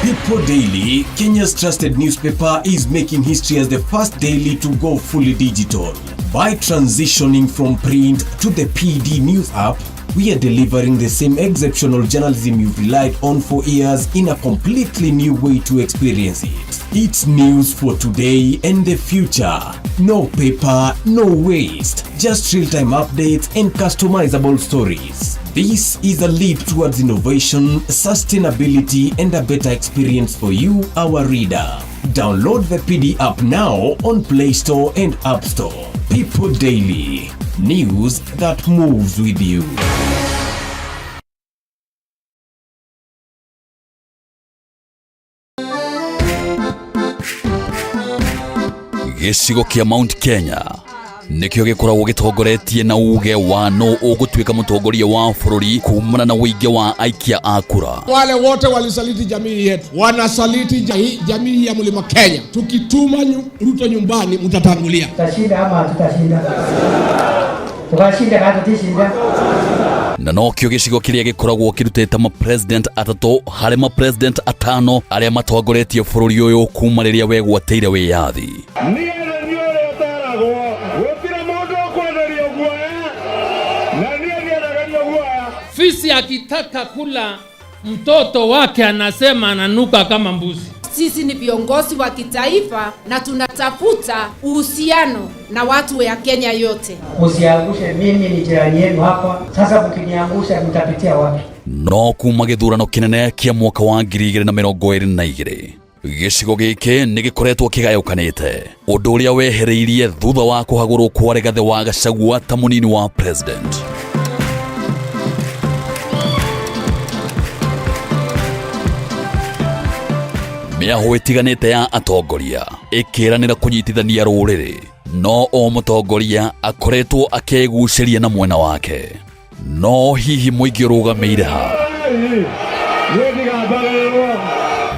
People Daily, Kenya's trusted newspaper, is making history as the first daily to go fully digital. By transitioning from print to the PD News app, we are delivering the same exceptional journalism you've relied on for years in a completely new way to experience it. It's news for today and the future. No paper, no waste. Just real-time updates and customizable stories. This is a leap towards innovation, sustainability, and a better experience for you, our reader. Download the PD app now on Play Store and App Store. People Daily, news that moves with you. Gĩcigo kĩa Mount Kenya nĩkĩo gĩkoragwo gĩtongoretie na uge wa nũ ũgũtuĩka mũtongoria wa bũrũri kumana na ũingĩ wa aikia a kura. Wale wote walisaliti jamii yetu, wanasaliti jamii ya Mlima Kenya. Tukituma Ruto nyumbani, mtatangulia. Tutashinda ama hatutashinda? Tukashinda kana tutishinda? Na nokĩo gĩcigo kĩrĩa gĩkoragwo kĩrutĩte ma-president atatũ harĩ ma-president atano arĩa matongoretie bũrũri ũyũ kuma rĩrĩa wegwatĩire wĩyathi. Niĩ nĩ niĩ ũrĩa ũtaragwo, gũtirĩ mũndũ ũkwenderio guoya, na niĩ ndiendagĩrio guoya. Fisi akitaka kula mtoto wake anasema ananuka kama mbuzi. Sisi ni viongozi wa kitaifa na tunatafuta uhusiano na watu ya Kenya yote. Usiangushe, mimi ni jirani yenu hapa. Sasa mkiniangusha mtapitia wapi? No kuma gĩthurano kĩnene kĩa mwaka wa 2022 gĩcigo gĩkĩ nĩ gĩkoretwo kĩgayũkanĩte, ũndũ ũrĩa wehereirie thutha wa kũhagũrwo kwa Rigathĩ wa Gachagua ta mũnini wa president. Mĩahũ ĩtiganĩte ya atongoria ĩkĩranĩra kũnyitithania rũrĩrĩ, no o mũtongoria akoretwo akĩgucĩria na mwena wake. No hihi mũingĩ ũrũgamĩire ha?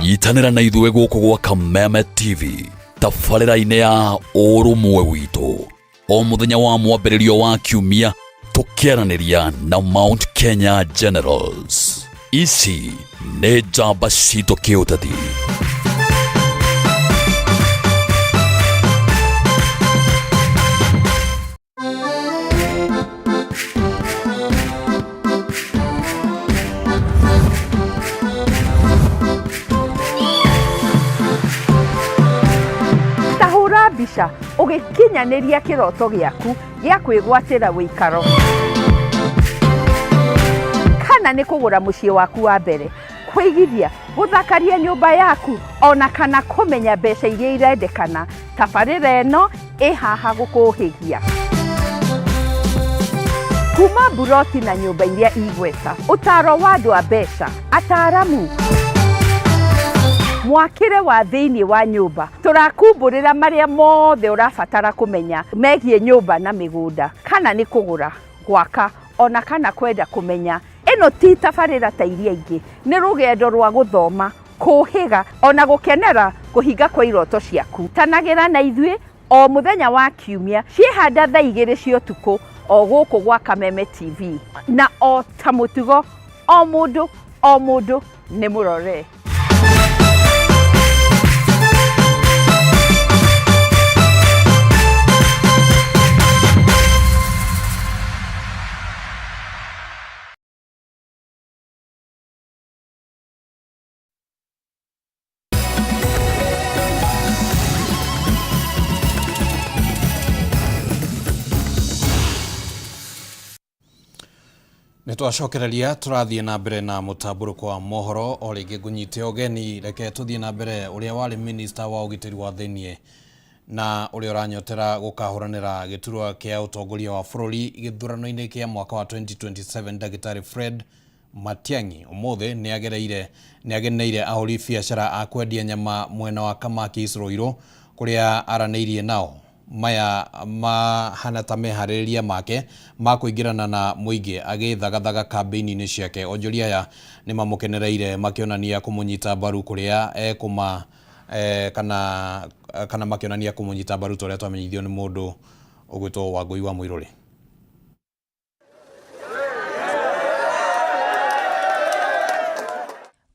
Nyitanĩra na ithuĩ gũkũ gwa Kameme TV tabarĩra-inĩ ya ũrũmwe witũ o mũthenya wa mwambĩrĩrio wa kiumia, tũkĩaranĩria na Mount Kenya Generals. Ici nĩ njamba citũ kĩũteti. mbica ũgĩkinyanĩria kĩroto gĩaku gĩa kwĩgwatĩra wĩikaro kana nĩ kũgũra mũciĩ waku wa mbere, kũigithia, gũthakaria nyũmba yaku ona kana kũmenya mbeca iria irendekana, tabarĩra ĩno ĩ haha gũkũhĩgia. Kuma mburoti na nyũmba iria igweta, ũtaro wa andũ a mbeca, ataaramu, mwakĩre wa thĩinĩ wa nyũmba, tũrakumbũrĩra marĩa mothe ũrabatara kũmenya megiĩ nyũmba na mĩgũnda, kana nĩ kũgũra, gwaka ona kana kwenda kũmenya. Ĩno ti tabarĩra ta iria ingĩ, nĩ rũgendo rwa gũthoma, kũhĩga ona gũkenera kũhinga kwa iroto ciaku. Tanagĩra na ithuĩ o mũthenya wa kiumia ciĩhanda thaa 2 cia ũtukũ o gũkũ gwa Kameme TV. Na o ta mũtugo, o mũndũ o mũndũ nĩ mũrore. Nĩ twacokereria tũrathiĩ na mbere na mũtambũrũko wa mohoro o rĩngĩ ngũnyite ũgeni. Reke tũthiĩ na mbere. Ũrĩa warĩ minista wa ũgitĩri wa thĩiniĩ na ũrĩa ũranyotera gũkahũranĩra gĩturwa kĩa ũtongoria wa bũrũri gĩthurano-inĩ kĩa mwaka wa 2027 Ndagĩtarĩ Fred Matiang'i ũmũthĩ nĩ ageneire ahũri biacara a kwendia nyama mwena wa Kamaki Ruiru kũrĩa aranĩirie nao. Maya mahana ta meharĩrĩria make ma kũingĩrana na mũingĩ agĩthagathaga kambĩini-inĩ ciake. Onjoria aya nĩ mamũkenereire makĩonania kũmũnyita mbaru kũrĩa ekũma kana makĩonania kũmũnyita mbaru ta ũrĩa twamenyithio nĩ mũndũ ũgwĩtwo Wangũi wa Mũirũrĩ.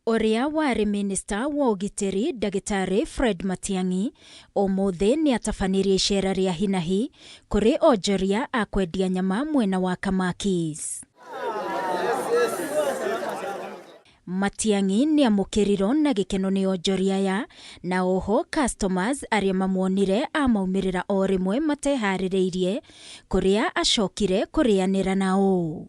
Ũrĩa warĩ minista wa ũgitĩri ndagĩtarĩ Fred Matiang'i ũmũthĩ nĩ atabanirie icera rĩa hinahi kũrĩ onjoria a kwendia nyama mwena wa Kamakis. Matiang'i nĩ amũkĩrirwo na gĩkeno nĩ onjoria aya na oho customers arĩa mamuonire amaumĩrĩra o rĩmwe mateharĩrĩirie kũrĩa acokire kũrĩanĩra nao.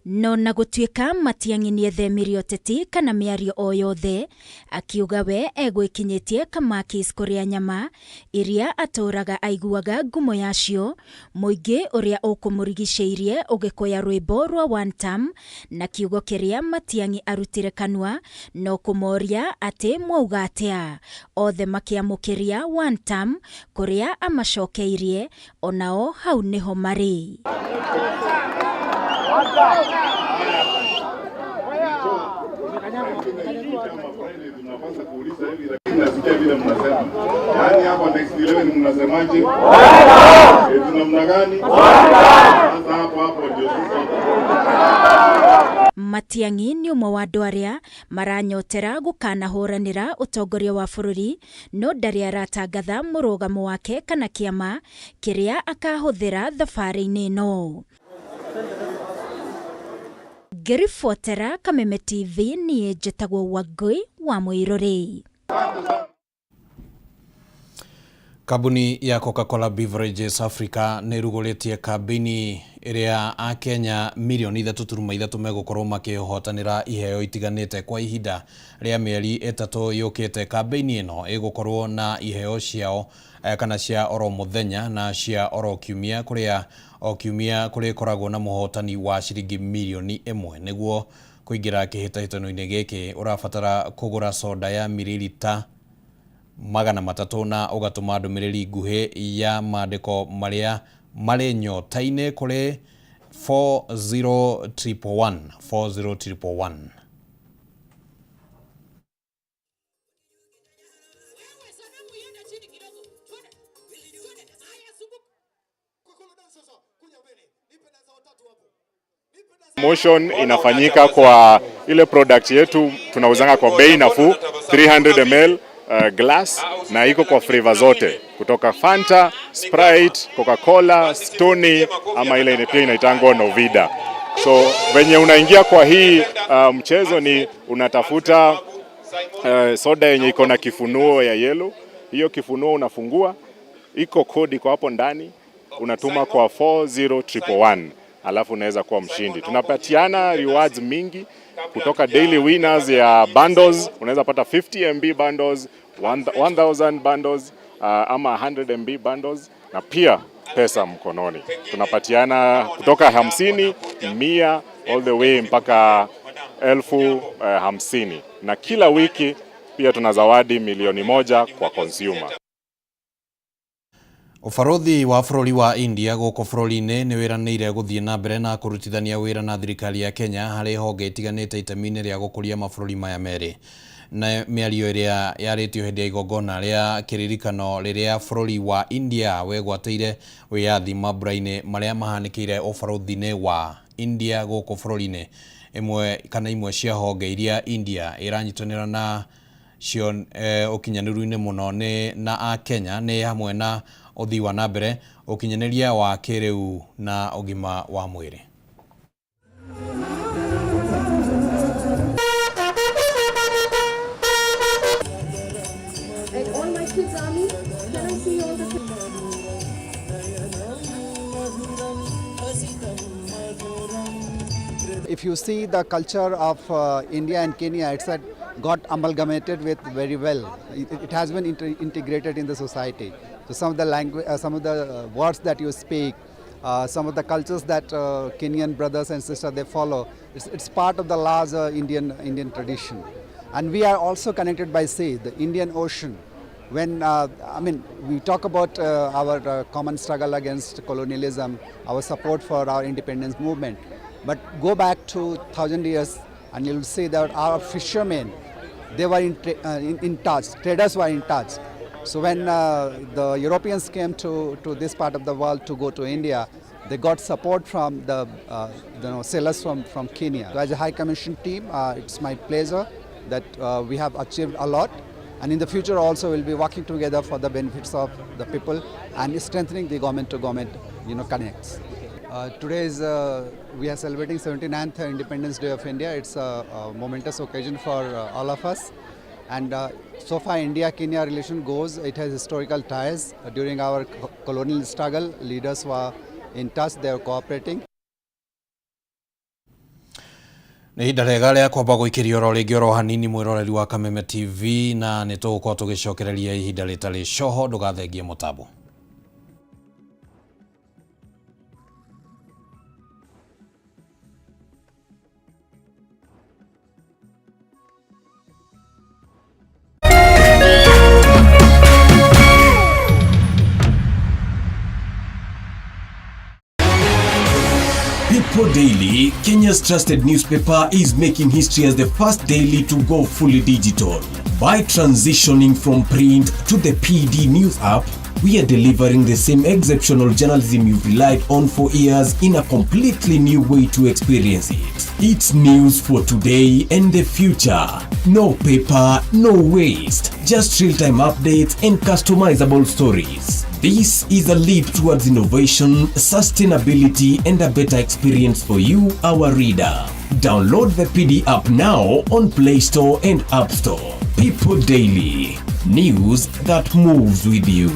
No na gũtuĩka Matiang'i nĩethemirie ũteti kana mĩario o yothe, akiuga we egwĩkinyĩtie Kamakis kũrĩa nyama iria atũraga aiguaga ngumo yacio, mũingĩ ũrĩa ũkũmũrigicĩirie ũgĩkũya rwĩmbo rwa one term na kiugo kĩrĩa Matiang'i arutire kanua no kũmoria atĩ mwauga atĩa. Othe makĩamũkĩria one term kũrĩa amacokeirie onao hau nĩho marĩ. Nasikia vile mnasema. Yaani hapa next 11 mnasemaje? Eti namna gani? Sasa hapo hapo ndio sisi. Matiang'i nĩ ũmwe wa andũ arĩa maranyotera gũkanahũranĩra ũtongoria wa bũrũri no ndarĩ aratangatha mũrũgamo wake kana kĩama kĩrĩa akahũthĩra thabarĩ-inĩ ĩno. Ngĩribotera Kameme TV niĩ njĩtagwo Wangũi wa Mũirũrĩ. Kambuni ya Coca-Cola Beverages Africa nĩ ĩrugũrĩtie kambĩini ĩrĩa Akenya mirioni 3.3 megũkorwo makĩhotanĩra iheo itiganĩte kwa ihinda rĩa mĩeri 3 yũkĩte. Kambĩini ĩno ĩgũkorwo na iheo ciao kana cia oro mũthenya na cia oro kiumia, kũrĩa o kiumia kũrĩkoragwo na mũhotani wa ciringi mirioni 1. Nĩguo kũingĩra kĩhĩtahĩtano-inĩ gĩkĩ ũrabatara kũgũra soda ya mililita 300 na ũgatũma ndũmĩrĩri nguhĩ ya maandĩko marĩa marĩ nyota-inĩ kũrĩ 40111 40111. Promotion inafanyika kwa ile product yetu tunauzanga kwa bei nafuu 300 ml glass, na iko kwa flavor zote kutoka Fanta, Sprite, Coca-Cola, Stoney ama ile pia inaitangwa Novida. So venye unaingia kwa hii mchezo ni unatafuta soda yenye iko na kifunuo ya yellow. Hiyo kifunuo unafungua, iko kodi kwa hapo ndani, unatuma kwa 40111 alafu unaweza kuwa mshindi. Tunapatiana rewards mingi kutoka daily winners ya bundles, unaweza pata 50 MB bundles, 1000 bundles ama 100 MB bundles na pia pesa mkononi. Tunapatiana kutoka 50, 100 all the way mpaka 50,000 na kila wiki pia tuna zawadi 1 milioni kwa consumer. Ũbarũthi wa bũrũri wa India gũkũ bũrũri-inĩ nĩ wĩranĩire gũthiĩ na mbere na kũrutithania wĩra na thirikari ya Kenya harĩ honge itiganĩte itemi-inĩ rĩa gũkũria mabũrũri maya merĩ. Na mĩario ĩrĩa yarĩtio hĩndĩ ya igongona rĩa kĩririkano rĩrĩa bũrũri wa India wegwatĩire wĩyathi mambura-inĩ marĩa mahanĩkĩire ũbarũthi-inĩ wa India gũkũ bũrũri-inĩ. Ĩmwe kana imwe cia honge iria India ĩranyitanĩra na cio ũkinyanĩru-inĩ mũno nĩ na a Kenya nĩ hamwe na ũthii wa na mbere, ũkinyanĩria wa kĩrĩu na ũgima wa mwĩrĩ. And all my kids army, can I see all the If you see the culture of India and Kenya, it's that got amalgamated with very well. It has been integrated in the society. So some of the language, some of the words that you speak, some of the cultures that Kenyan brothers and sisters they follow, it's part of the larger Indian tradition. And we are also connected by sea, the Indian Ocean. When I mean, we talk about our common struggle against colonialism, our support for our independence movement, but go back to 1,000 years and you'll see that our fishermen, they were in touch, traders were in touch. So when the Europeans came to this part of the world to go to India, they got support from the sailors from Kenya. So as a High Commission team, it's my pleasure that we have achieved a lot. And in the future also we'll be working together for the benefits of the people and strengthening the government-to-government, connects. Today is, we are celebrating 79th Independence Day of India. It's a momentous occasion for all of us. And so far India-Kenya relation goes, it has historical ties. During our colonial struggle, leaders were in touch, they were cooperating. Nĩ ihinda rĩega rĩa kwamba gũikĩria oro rĩngĩ oro hanini mwĩroreri wa Kameme TV na nĩ tũgũkorwo tũgĩcokereria ihinda rĩtarĩ coho ndũgathengie mũtambo. People Daily, Kenya's trusted newspaper, is making history as the first daily to go fully digital. By transitioning from print to the PD News app, we are delivering the same exceptional journalism you've relied on for years in a completely new way to experience it. It's news for today and the future. No paper, no waste. Just real-time updates and customizable stories. This is a leap towards innovation, sustainability, and a better experience for you, our reader. Download the PD app now on Play Store and App Store. People Daily. News that moves with you.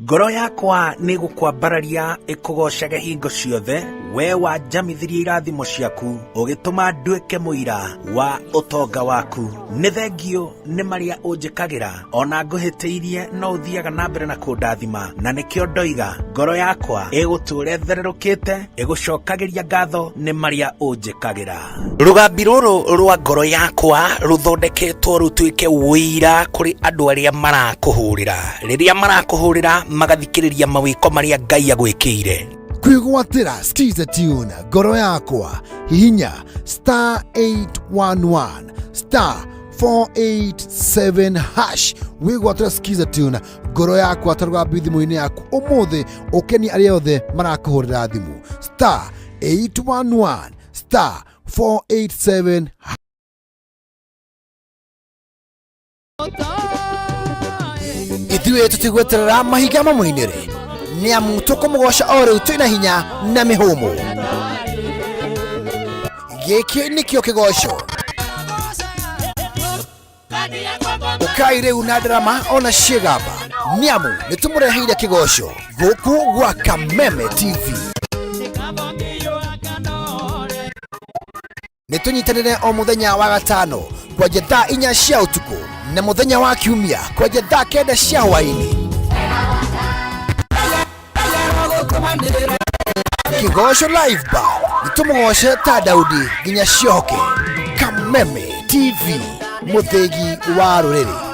Ngoro yakwa nĩ gũkwambararia ĩkũgocage hingo ciothe, we wanjamithirie irathimo ciaku, ũgĩtũma nduĩke mũira wa ũtonga waku. Nĩ thengio nĩ marĩa ũnjĩkagĩra, ona ngũhĩtĩirie no ũthiaga na mbere na kũndathima, na nĩkĩo ndoiga ngoro yakwa ĩgũtũũra ĩthererũkĩte, ĩgũcokagĩria ngatho nĩ marĩa ũnjĩkagĩra. Rũgambi rũrũ rwa ngoro yakwa rũthondeketwo rũtuĩke ũira kũrĩ andũ arĩa marakũhũrĩra. Rĩrĩa marakũhũrĩra magathikĩrĩria mawĩko marĩa Ngai agwĩkĩire. Kwĩgwatĩra Skiza Tune ngoro yakwa, hihinya star 811 star 487 hash wĩgwatĩra Skiza Tune ngoro yakwa ta rũgambi thimũ-inĩ yaku ũmũthĩ, ũkenie arĩa othe marakũhũrĩra thimũ star 811 star 487. Ithuĩ tũtigweterera mahinga mamũinĩre nĩ amu tũkũmũgoca o rĩu twĩna hinya na mĩhũmũ. Gĩkĩ nĩkĩo kĩgoco. Ũkai rĩu na ndarama ona ciĩgamba nĩamu nĩtũmũreheire kĩgoco gũkũ gwa Kameme TV. Nĩtũnyitanĩre o mũthenya wa gatano kwanja thaa 4 cia ũtukũ na mũthenya wa kiumia kwanja thaa 9 cia hwaĩ-inĩ. Kĩgoco Live Band nĩtũmũgoce ta Daudi nginya ciohoke. Kameme TV, mũthĩgi wa rũrĩrĩ.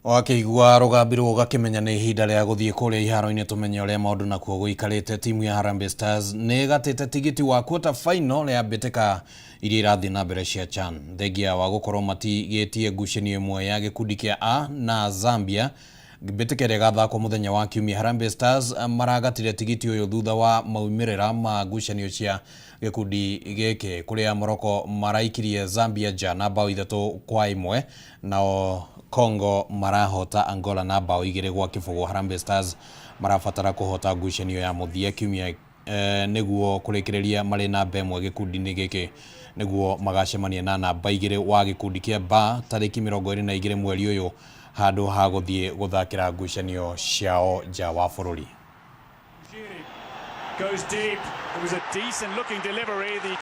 Wakĩigua rũgambi rũu ũgakĩmenya nĩ ihinda rĩa gũthiĩ kũrĩa iharo-inĩ tũmenye ũrĩa maũndũ nakuo gũikarĩte. Timu ya Harambee Stars nĩ ĩgatĩte tigiti wa quarter final ya mbĩtĩka iria irathiĩ na mbere cia CHAN, thengia wa gũkorwo matigĩtie ngucanio ĩmwe ya gĩkundi kĩa A na Zambia. Mbĩtĩka ĩrĩa ĩgathakwo mũthenya wa kiumia. Harambee Stars maragatire tigiti ũyũ thutha wa maumĩrĩra ma ngucanio cia gĩkundi gĩkĩ kũrĩa Morocco maraikirie Zambia nja na bao 3-1, nao Congo marahota Angola na bao 2-0. Harambee Stars marabatara kũhota ngucanio ya mũthia kiumia nĩguo kũrĩkĩrĩria marĩ namba 1 gĩkundi-inĩ gĩkĩ nĩguo magacemania na namba 2 wa gĩkundi kĩa B tarĩki 22 mweri ũyũ handũ ha gũthiĩ gũthakĩra ngucanio ciao nja wa bũrũri. Goes deep. It was a decent looking delivery. The